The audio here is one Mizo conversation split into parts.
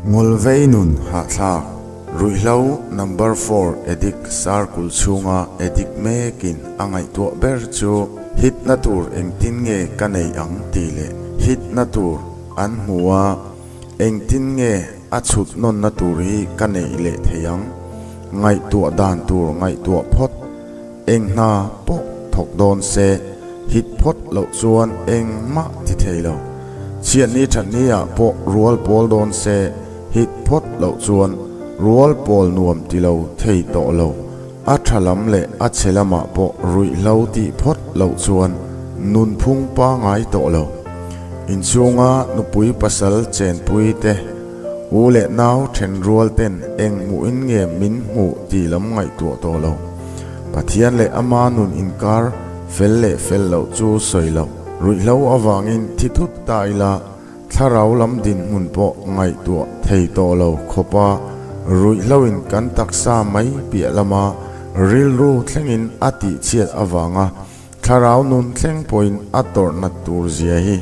Ngawlvei nun hahthlak, ruihhlo number four addict circle chhunga addict mekin a ngaihtuah ber chu hitna tur engtin nge ka nei ang tih leh hitna tur an hmu a, engtin nge a chhut nawnna tur hi ka neih leh thei ang? Ngaihtuah dan tur ngaihtuah phawt. Eng hna pawh thawk dawn se, hit phawt loh chuan engmah ti thei lo. Chhiatni thatni ah pawh rual pawl dawn se, hit phawt loh chuan rual pawl nuam ti lo thei tawh lo. A tha lam leh a chhe lamah pawh ruihhlo tih phawt loh chuan nunphung pangai tawh lo. Inchhunga nupui pasal chenpui te, u leh nau then rual ten eng hmuhin nge min hmuh tih lam ngaihtuah tawh lo. Pathian leh ama nun inkar fel leh fel loh chu sawi loh. Ruihhlo avangin thi thut ta ila thlarau lam dinhmun pawh ngaihtuah thei tawh lo khawpa ruihhloin kan taksa mai piah lama rilru thlengin a tihchhiat avanga thlarau nun thleng pawhin a tawrh nat tur zia hi.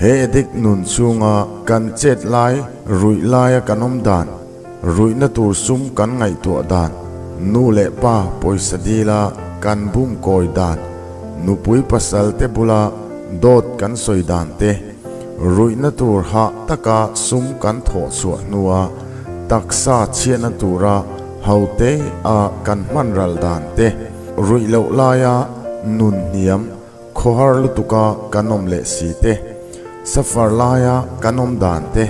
He addict nun chhunga kan chet lai ruih laia kan awm dan, ruihna tur sum kan ngaihtuah dan, nu leh pa pawisa dila kan bum kawi dan, nupui pasal te bula dawt kan sawi dan te, ruihna tur hah taka sum kan thawh chhuah hnua taksa chhiatna tura hote a kan hman ral dan te, ruih loh laia nun hniam Khawhar lutuka kan awm leh si te, safar laia kan awm dan te,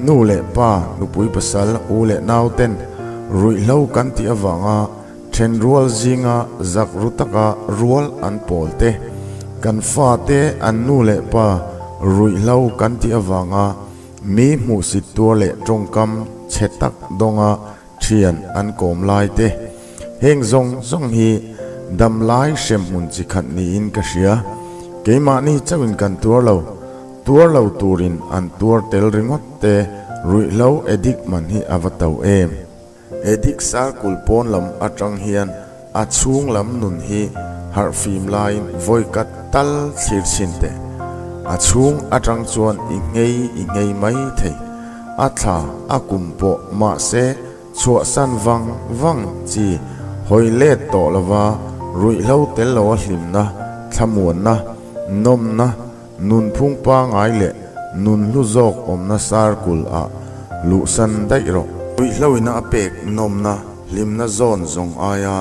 nu leh pa, nupui pasal, u leh nau ten ruihhlo kan tih avanga thenrual zinga zak ru taka rual an pawl te, kan fate an nu leh pa ruihhlo kan tih avanga mi hmuhsit tuar leh tawngkam chhe tak dawnga Thian an kawm lai te, heng zawng zawng hi dam lai hremhmun chi khat niin ka hria. Keimahni chauhin kan tuar lo, tuar lo turin an tuar tel ringawt te ruihhlo addict man hi a va to em. Addict circle pawn lam atang hian a chhung lam nun hi harhfim laiin vawikat tal thlir chhin teh. A chhung atang chuan i nghei i nghei mai thei. A thla a kum pawh mahse chhuahsan vang vang chi hawi let tawh lova ruihhlo tel lo a hlimna, thlamuanna, nawmna, nunphung pangai leh nunhlu zawk awmna circle ah luhsan daih rawh. Ruihhlo ina a pek nawmna, hlimna zawn zawng aia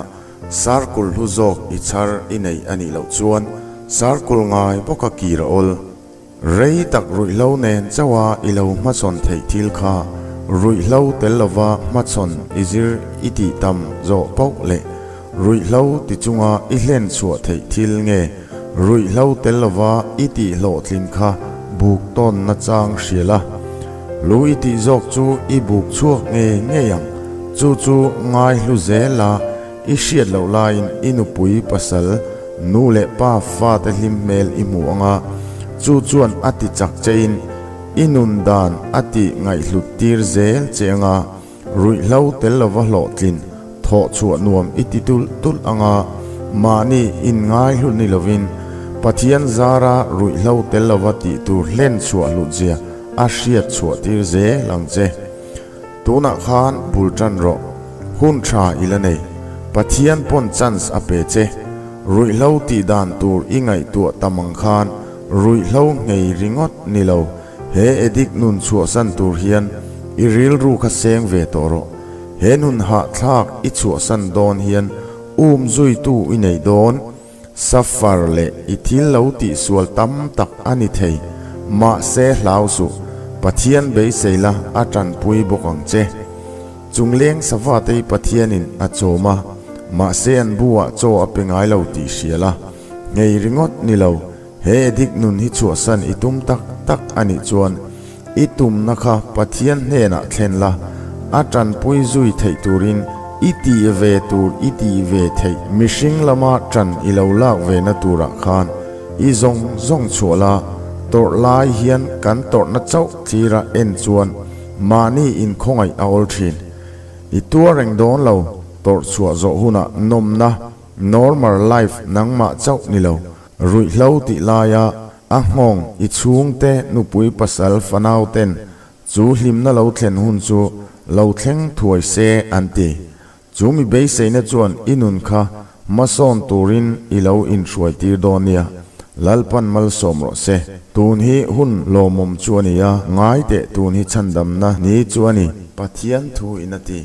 circle hlu zawk i chhar i nei a nih loh chuan circle ngai bawka kir a awl. Rei tak ruihhlo nen chauha i lo hmachhawn theih thil kha ruihhlo tel lova hmachhawn i zir i tih tam zawh poh leh ruihhlo ti chunga i hlen chhuah theih thil nge ruihhlo tel lova i tih hlawhtlin kha buk tawn nachang hria la. Lu i tih zawk chu i buk chhuak ngei ngei ang. Chu chu ngai hlu zel a i hriat loh laiin i nupui pasal Nu leh pa fate hlim hmel i hmu ang a, chu chuan a ti chak chein i nun dan a tih ngaihhlut tir zel che ang a, ruihhlo tel lova hlawhtlin thawh chhuah nuam i ti tulh tulh ang a, mahni inngaihlut ni lovin Pathian zara ruihhlo tel lova tih tur hlen chhuah hlutzia a hriat chhuah tir zel ang che. Tunah khan bul tan rawh. Hun tha i la nei. Pathian pawn chance a pe che. Ruihhlo tih dan tur i ngaihtuah tam ang khan ruihhlo nghei ringawt ni lo. He addict nun chhuahsan tur hian i rilru kha seng ve tawh rawh. He nun hahthlak i chhuahsan dawn hian um zuitu i nei dawn. Safar leh i thil lo tihsual tam tak a ni thei, mahse hlau suh, Pathian beisei la a tanpui bawk ang che. Chungleng savatei Pathianin a chawm a, mahse an buah chaw a pe ngai lo tih hria la, nghei ringawt ni lo, he addict nun hi chhuahsan i tum tak tak a nih chuan I tumna kha Pathian hnenah thlen la, a tanpui zui theih turin i tih ve tur i tih ve theih. Mihring lama tan i lo lak ve na turah khan i zawng zawng chhuah la, tawrh lai hian kan tawrhna chauh tlira en chuan mahni inkhawngaih a awl thin. I tuar reng dawn lo, tawrh chhuah zawh hunah nawmna, normal life nangmah chauh ni lo, Ruihhlo tih laia a nghawng i chhungte nupui pasal fanau ten Chu hlimna lo thlen hun chu lo thleng thuai se an ti. Chu mi beiseina chuan i nun kha hmasawn turin i lo inhruai tir dawn nia. Lalpan malsawm rawh se. Tun hi hun lawmawm chu a ni a, ngai teh tun hi chhandamna ni chu a ni. Pathian thu in a ti.